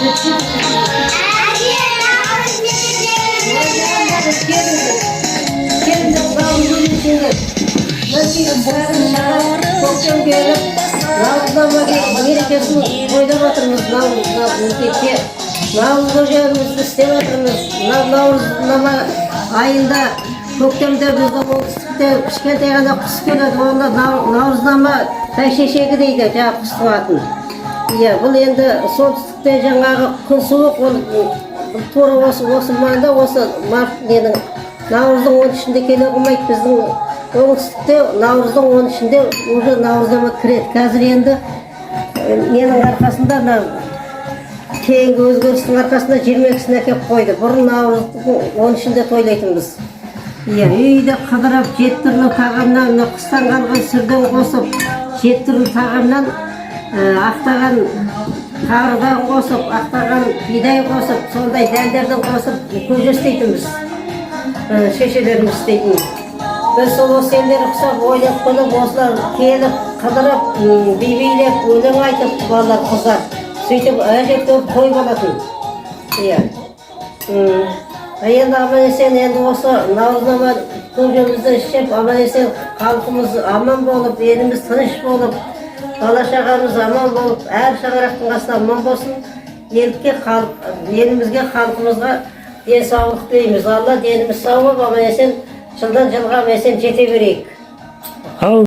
Әже, наурыз мерекелерімен! Келіңдер, келіңдер, наурыз мерекелер. Мінекей, көктем келіп, наурызнама мерекесін тойлап жатырмыз. Наурыз, наурыз көжемізді істеп жатырмыз. Мынау наурызнама айында, көктемде біздің оңтүстікте кішкентай ғана құс келеді. Оны наурызнама бәйшешегі дейді, жаңағы құстың атын. Иә, бұл енді солтүстікте жаңағы күн суық, ол тура осы маңда, осы март ненің, наурыздың 13-інде келе қоймайды. Біздің оңтүстікте наурыздың 13-інде уже наурызнама кіреді. Қазір енді ненің арқасында, мына кейінгі өзгерістің арқасында 22-сіне әкеліп қойды. Бұрын наурыздың 13-інде тойлайтынбыз. Иә, үйде қыдырып, жеті түрлі тағамнан, мына қыстан қалған сүрден қосып, жеті түрлі тағамнан, ақтаған тарыдан қосып, ақтаған бидай қосып, сондай дәндерден қосып көже істейтінбіз. Шешелеріміз істейтін. Біз сол осы сендер ұқсап ойнап күліп, осылар келіп, қыдырып, би билеп, өлең айтып, балалар, қыздар сөйтіп әжептәуір той болатын. Иә. Енді аман есен енді осы наурызнама көжемізді ішіп, аман есен халқымыз аман болып, еліміз тыныш болып, бала шағамыз аман болып, әр шаңырақтың қасында аман болсын. Елге, халық, елімізге, халқымызға денсаулық тілейміз. Алла деніміз сау болып, аман есен жылдан жылға аман есен жете берейік. Ал.